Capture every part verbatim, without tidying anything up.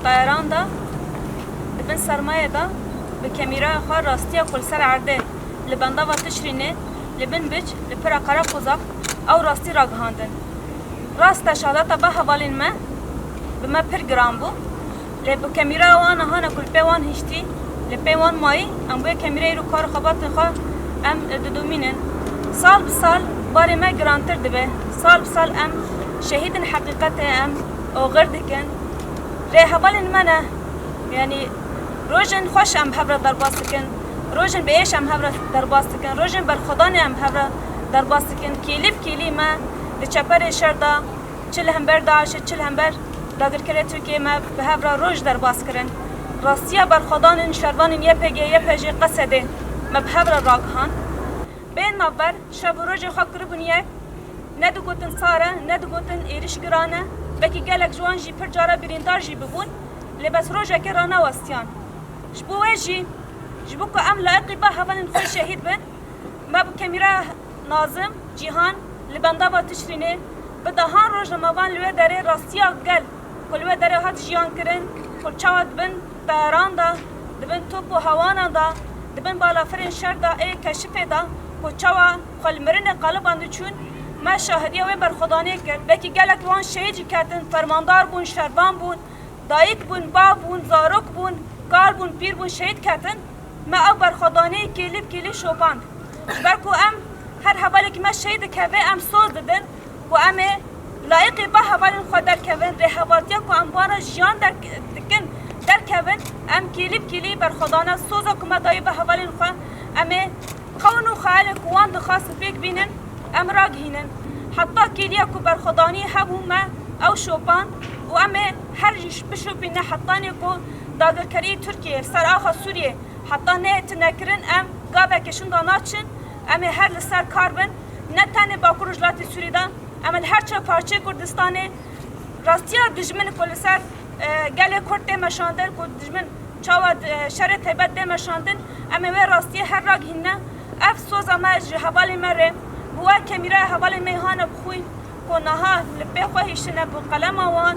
Tayaran de, di bin sermayê de bi kemîraya xwe rastiya ku li ser erdê, li bendava Tişrînê, li bin biç, li pira Qereqozax ew rastî ragihandin. Rast e, şehadeta ba hevalên me bi me pir giran bû. Lê bi kemîraya wan hane ku li pê wan hiştî, li pê wan mayî, em wê kemîrê îro kar û xebatên xwe em didomînin. Sal bi sal barê me girantir dibe. Sal bi sal em şehîdin heqîqetê em oxir dikin. Rêhevalên me ne. Yanî rojên xweş em bi hev re derbas dikin. Rojên bi êş em hev re derbas dikin. Rojên berxwedanê em bi hev re derbas dikin. Kêlî bi kêlî me di çeperê şer de, çi li hember DAIŞê, çi li hember dagirkerê Tirkiyeyê me bi hev re roj derbas kirin. Rastiya berxwedanên şervanên Y P G, Y P J, Qesedê me bi hev re ragihand. Bên navber şev û rojê xwe kiribûn yek, ne digotin sar e, ne digotin êrîş giran e, belkî gelek ji wan jî pir cara birîndar jî bibûn, lê bes rojekê ranewestiyan. Ji bo wê jî, ji bo ku em layiqî ba hevalên xwe şehîd bin, me bi kemîra Nazim, Cîhan, li bendava Tişrînê, bi dehan rojnamevan li wê derê rastiya gel ku li wê derê hat jiyan kirin, ku çawa di bin teyaran de, di bin top û hewanan de, di bin balafirên şer de ê keşifê de, ku çawa xwe li mirinê qaliban diçûn, me şahidiya wê berxwedaniyê kir. Belkî gelek wan şehîd jî ketin, fermandar bûn, şervan bûn, dayik bûn, bav bûn, zarok bûn, kal bûn, pîr bûn, şehîd ketin. Me ew berxwedaniyê kêlî bi kêlî şopand. Ji ber ku em her hevalekî me şehîd dikeve, em soz didin ku em ê layiqê ba hevalên xwe derkevin, rêhevaltiya ku em wan re jiyan derk-, dikin derkevin, em kêlî bi kêlî berxwedana soza ku me dayî ba hevalên xwe, em ê xewn û xeyalên ku wan dixwastin pêk bînin, em ragihînin. Heta kêliya ku berxwedanî hebû me ew şopand û em ê her jî bişopîne hetanê ku dagirkerî Tirkiyê li ser axa Sûriyê heta neyê tunekirin, em gavekê şinda naçin, em ê her li ser kar bin, ne tenê Bakur Rojhilatê Sûriyê de, em ê li her çar parçeyê Kurdistanê rastiya dijmin ku li ser, e, gelê Kurd tê meşandin, ku dijmin çawa, e, şerê taybet tê meşandin, em ê wê rastiyê her ragihîne. Ev soza me ji hevalên me re, bi we kemîraya hevalên me hane bixwîn, ku niha li pê xwe hiştine bi qelema wan,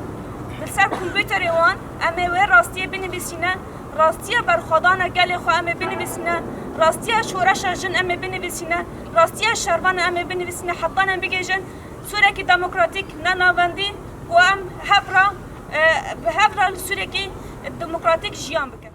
li ser kompûterê wan, em ê wê rastiyê binivîsîne, rastiya berxwedana gelê xwe em ê binivîsîne, rastiya şoreşa jin em ê binivîsîne, rastiya şervan em ê binivîsîne, heta em bigihîjin Sûrekî demokratîk, ne navendî, ku em hev re, e, bi hev re li Sûrekî demokratîk jiyan bikin.